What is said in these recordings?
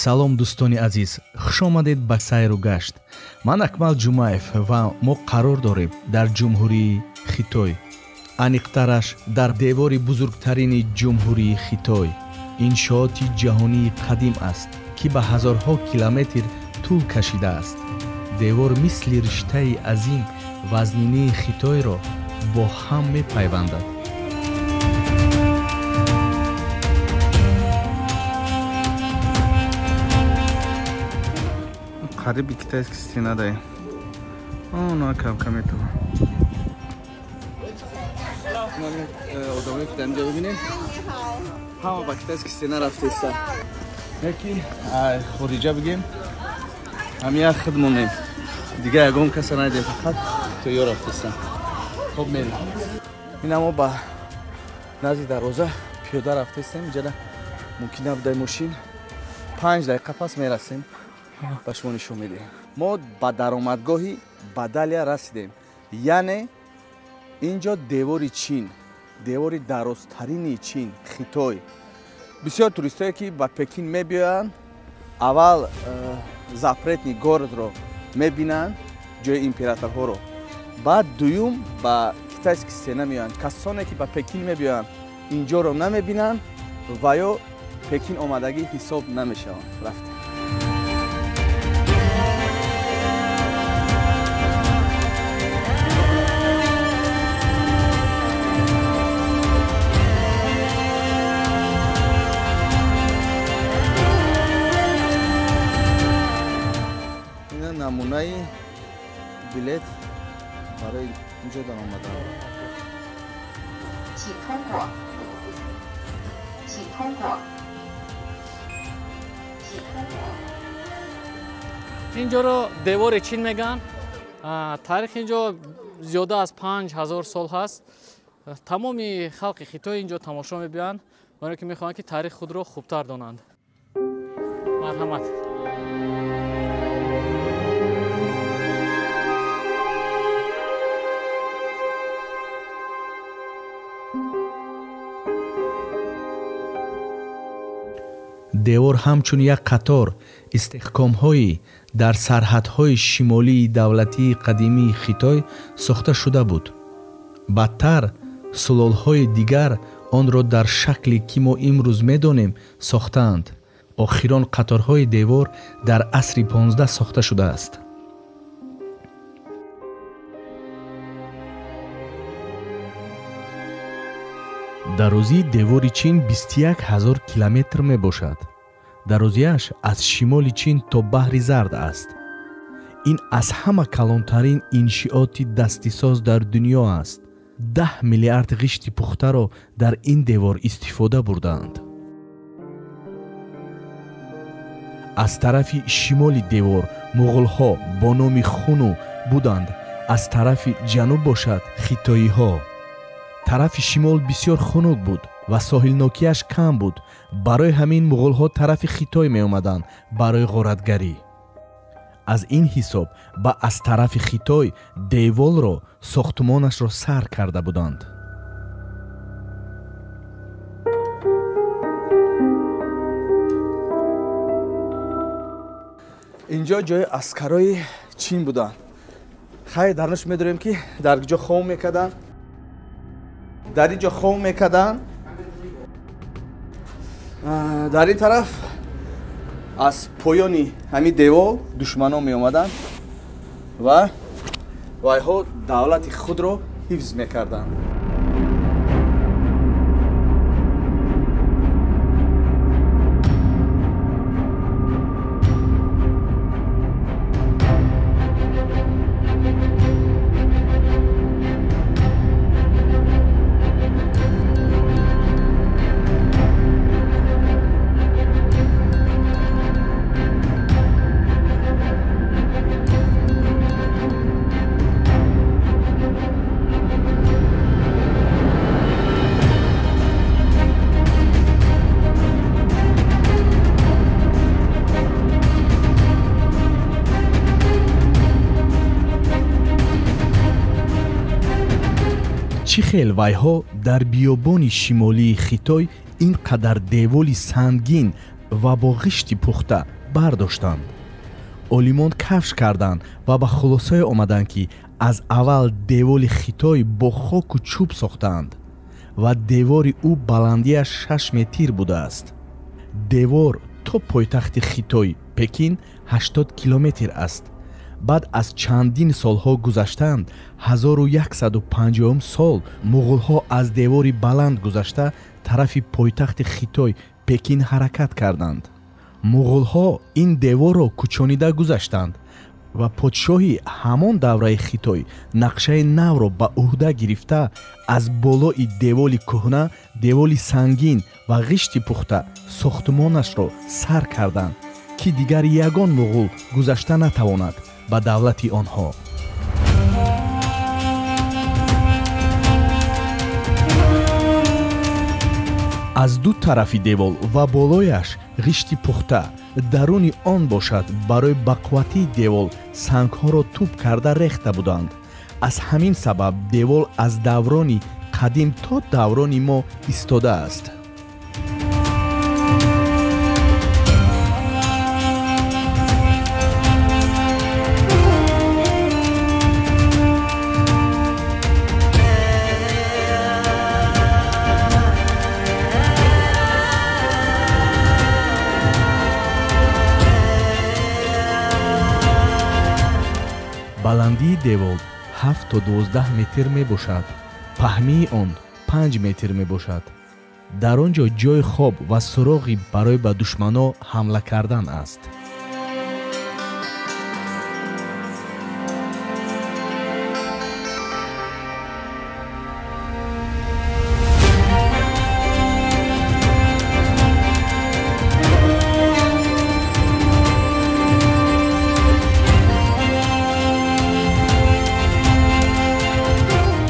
Салом, дӯстони азиз, хуш омадед ба сайру гашт. Ман Акмал Ҷумаев ва мо қарор дорем дар Ҷумҳурии Хитой. Аниқтараш дар девори бузургтарини Ҷумҳурии Хитой. Иншооти ҷаҳонии қадим аст, ки ба ҳазорҳо километр тӯл кашидааст. Девор мисли риштаи азим вазнинии Хитойро бо ҳам мепайвандад. Қариби китайский стена дай. Она кам-кам это. Одамое ки дар инҷо бибинем, ҳама ба китайский стена рафтеста. Яки хориҷа бигем, ҳам як худ монем. Дига ягон каса найдем, фақат тоё рафтеста. Хоб мерем. Ина мо ба назди дарвоза пиёда рафтестем. Инҷа мумкин набудай мошин. 5 дақиқа пас мерасем. Ба шумо нишон медиҳем. Мо ба даромадгоҳи Бадалия расидем. Яъне инҷо девори Чин, девори дарозтарини Чин, Хитой. Бисёр туристое ки ба Пекин мебиёянд, аввал запретный городро мебинанд, ҷои императорҳоро. Баъд дуюм ба китайский стена меоянд. Касоне ки ба Пекин мебиёянд, инҷоро намебинанд ва ё Пекин омадагӣ ҳисоб намешаванд. Рафтем. Намунаи билет барои инҷо даромадан. Инҷоро девори Чин мегӯянд. Таърихи инҷо зиёда аз 5000 сол ҳаст. Тамоми халқи Хитой инҷо тамошо мебиёянд, барое ки мехоҳанд ки таърихи худро хубтар донанд. Марҳамат. Девор ҳамчун як қатор истиҳкомҳои дар сарҳадҳои шимолии давлатии қадимии Хитой сохта шуда буд. Баъдтар сулолҳои дигар онро дар шакле ки мо имрӯз медонем сохтаанд. Охирон қаторҳои девор дар асри 15 сохта шудааст. Дарозии девори Чин 21 000 километр мебошад. Дарозиаш аз шимоли Чин то баҳри Зард аст. Ин аз ҳама калонтарин иншиоти дастисоз дар дунё аст. 10 миллиард ғишти пухтаро дар ин девор истифода бурдаанд. Аз тарафи шимоли девор муғулҳо бо номи Хуну буданд, аз тарафи ҷануб бошад хитоиҳо. Тарафи шимол бисёр хунук буд ва соҳилнокиаш кам буд. Барои ҳамин муғулҳо тарафи Хитой меомаданд барои ғоратгарӣ. Аз ин ҳисоб ба аз тарафи Хитой деворро сохтмонашро сар карда буданд. Инҷо ҷои аскарои Чин буданд. Хайр, дарнаш медорем ки дар ҷо хом мекарданд. Дар ин ҷо хом мекарданд. Дар ин тараф аз поёни ҳамин девол душманон меомаданд ва вайҳо давлати худро ҳифз мекарданд. Чӣ хел вайҳо дар биёбони шимолии Хитой ин қадар деволи сангин ва бо ғишти пухта бардоштанд. Олимон кафш карданд ва ба хулосае омаданд, ки аз аввал деволи Хитой бо хоку чӯб сохтаанд ва девори ӯ баландиаш 6 метр будааст. Девор то пойтахти Хитой Пекин 80 километр аст. Баъд аз чандин солҳо гузаштанд, 1150 сол муғулҳо аз девори баланд гузашта тарафи пойтахти Хитой Пекин ҳаракат карданд. Муғулҳо ин деворро кӯчонида гузаштанд ва подшоҳи ҳамон давраи Хитой нақшаи навро ба ӯҳда гирифта аз болои деволи кӯҳна деволи сангин ва ғишти пухта сохтмонашро сар карданд, ки дигар ягон муғул гузашта натавонад ба давлати онҳо. Аз ду тарафи девол ва болояш ғишти пухта, даруни он бошад барои бақувватии девол сангҳоро тӯб карда рехта буданд. Аз ҳамин сабаб девол аз даврони қадим то даврони мо истодааст. Баландии девол 7 то 12 метр мебошад. Паҳмии он 5 метр мебошад. Дар он ҷо ҷойи хоб ва суроғи барои ба душмано ҳамла кардан аст.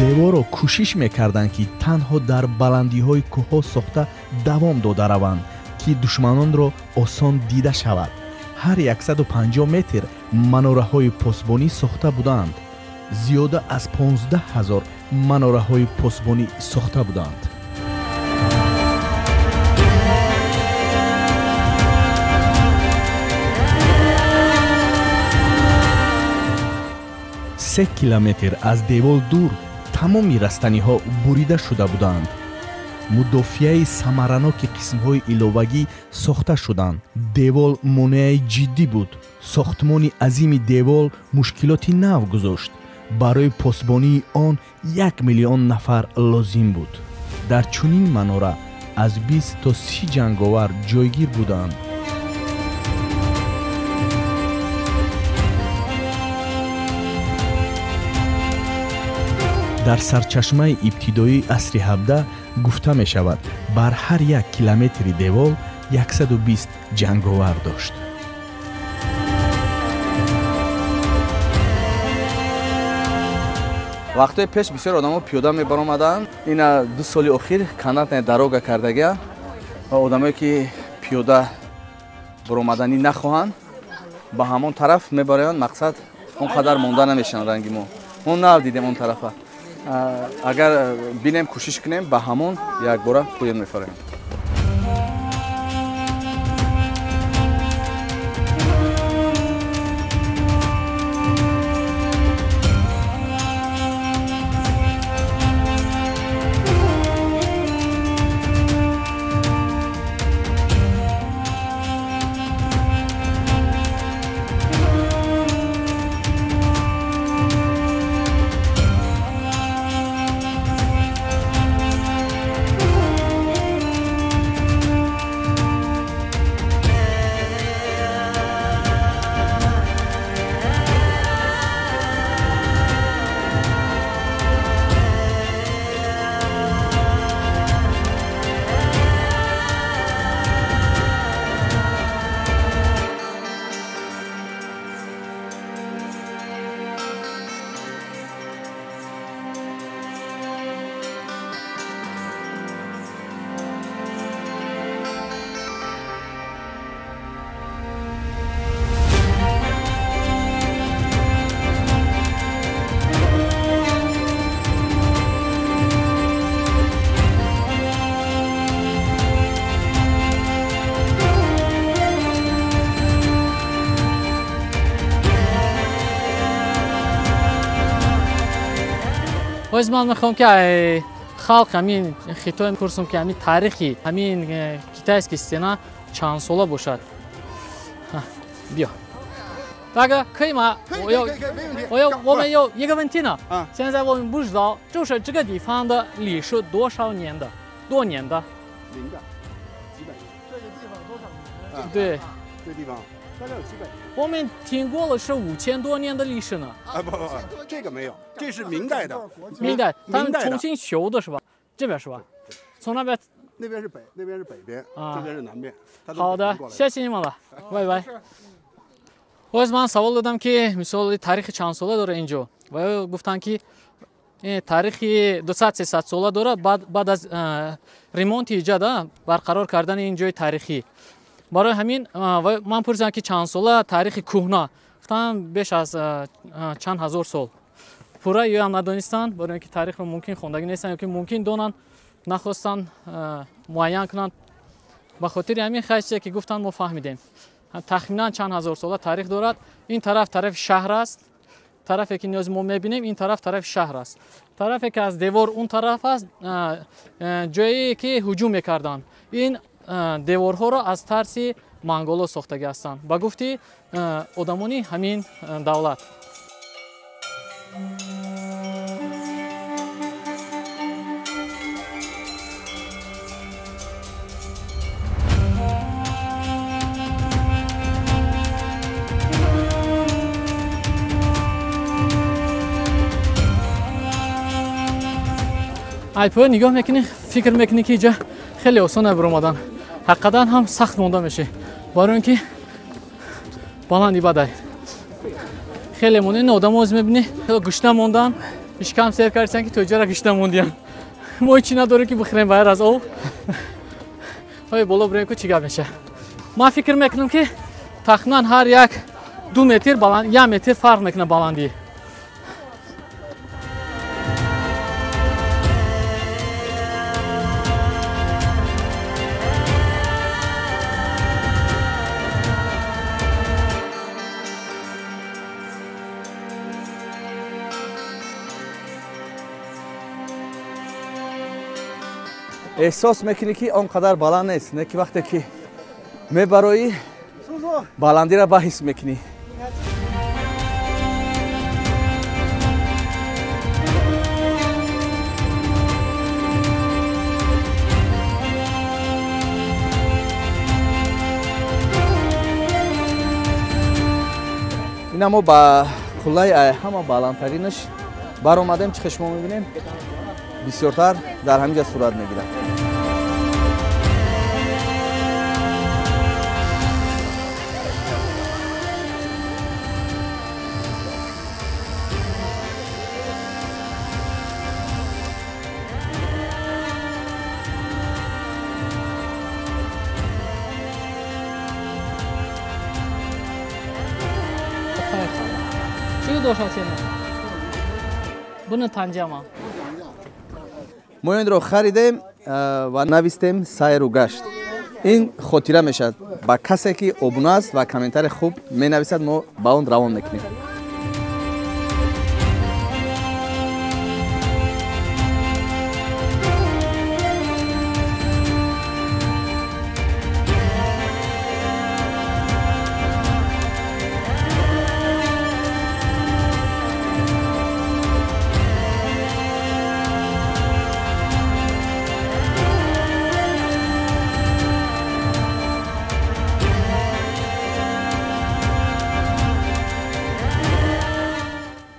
Деворро кӯшиш мекарданд, ки танҳо дар баландиҳои кӯҳҳо сохта давом дода раванд, ки душманонро осон дида шавад. Ҳар 150 метр манораҳои посбонӣ сохта буданд. Зиёда аз 15 000 манораҳои посбонӣ сохта буданд. Се километр аз девол дур тамоми растаниҳо бурида шуда буданд. Мудофиаи самараноки қисмҳои иловагӣ сохта шуданд. Девол монеаи ҷиддӣ буд. Сохтмони азими девол мушкилоти нав гузошт. Барои посбонии он 1 миллион нафар лозим буд. Дар чунин манора аз 20 то 30 ҷанговар ҷойгир буданд. Дар сарчашмаи ибтидоии асри 17 гуфта мешавад, бар ҳар як километри девол 120 ҷанговар дошт. Вақтҳои пеш бисёр одамо пиёда мебаромаданд. Ина 2 соли охир канатная дорога кардагия ва одамое ки пиёда баромаданӣ нахоҳанд ба ҳамон тараф мебароянд. Мақсад он қадар монда намешаванд ранги мо. Мо нав дидем он тарафа. Агар бинем, кӯшиш кунем, ба ҳамон якбора поён мефароем. Ҳозир ман мехоҳам ки халқ ҳамин Хитой пурсам ки ҳамин таърихи ҳамин китайский стена чанд сола бошад. Биё. 大哥，可以吗？我们有一个问题呢。现在我们不知道，就是这个地方的历史多少年的，多年的？明的，几百年。这个地方多少年？对，这个地方大概有几百年。我们听过了是5000多年的历史呢。啊不不，这个没有，这是明代的。明代，他们重新修的是吧？这边是吧？从那边。那边是北，那边是北边，这边是南边。好的，谢谢你们了，拜拜。Ҳозир ман савол додам ки мисол таърихи чанд сола дора инҷо ва ё гуфтанд ки таърихи 200-300 сола дорад баъд аз ремонти иҷа барқарор кардани ин ҷои таърихӣ. Барои ҳамин ман пурсидам ки чанд сола таърихи кӯҳна, гуфтам беш аз чанд ҳазор сол. Пурра ёам надонистанд, барои ин ки таърихро мумкин хондагӣ нестанд ё ки мумкин донанд, нахостанд муайян кунанд. Ба хотири ҳамин хайчизе ки гуфтанд мо фаҳмидем. Тахминан чанд ҳазор сола таърих дорад. Ин тараф тарафи шаҳр аст. Тарафе ки ниёз мо мебинем ин тараф тарафи шаҳр аст. Тарафе ки аз девор он тараф аст, ҷое ки ҳуҷум мекарданд. Ин деворҳоро аз тарси монголо сохтагӣ ҳастанд. Ба гуфти одамони ҳамин давлат. Айпоя нигоҳ мекунӣ, фикр мекунӣ ки инҷа хеле осон баромадан. Ҳақиқатан ҳам сахт монда мешӣ. Барои ин ки баланди бадай. Хеле монда. Ин одамо оз мебинӣ, гушна мондан, ишкам сер кардисан ки то иҷара гушна мондиян. Мо ҳечи надорем ки бихӯрем байр аз об. Ой боло бирем ку чӣ гап меша. Ман фикр мекунам ки тахминан ҳар як 2 метр баланд, 1 метр фарқ мекунад баландӣ. Эҳсос мекунӣ ки он қадар баланд нест, не ки вақте ки мебароӣ баландиро ба ҳис мекунӣ. Ина мо ба қуллаи ҳама баландтаринаш баромадем, чӣ шумо мебинем, бисёртар дар ҳамин ҷо сурат мегирад. 这个多少钱呢？不能谈价吗？ мо инро харидем ва навистем сайру гашт. Ин хотира мешавад ба касе ки обуна аст ва комментари хуб менависад, мо ба он равон мекунем.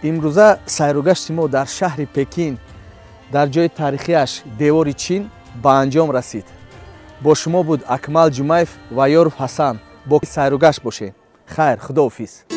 Имрӯза сайругашти мо дар шаҳри Пекин, дар ҷои таърихиаш девори Чин ба анҷом расид. Бо шумо буд Акмал Ҷумаев ва Ёров Ҳасан. Бо сайругашт бошед. Хайр, худоҳофиз.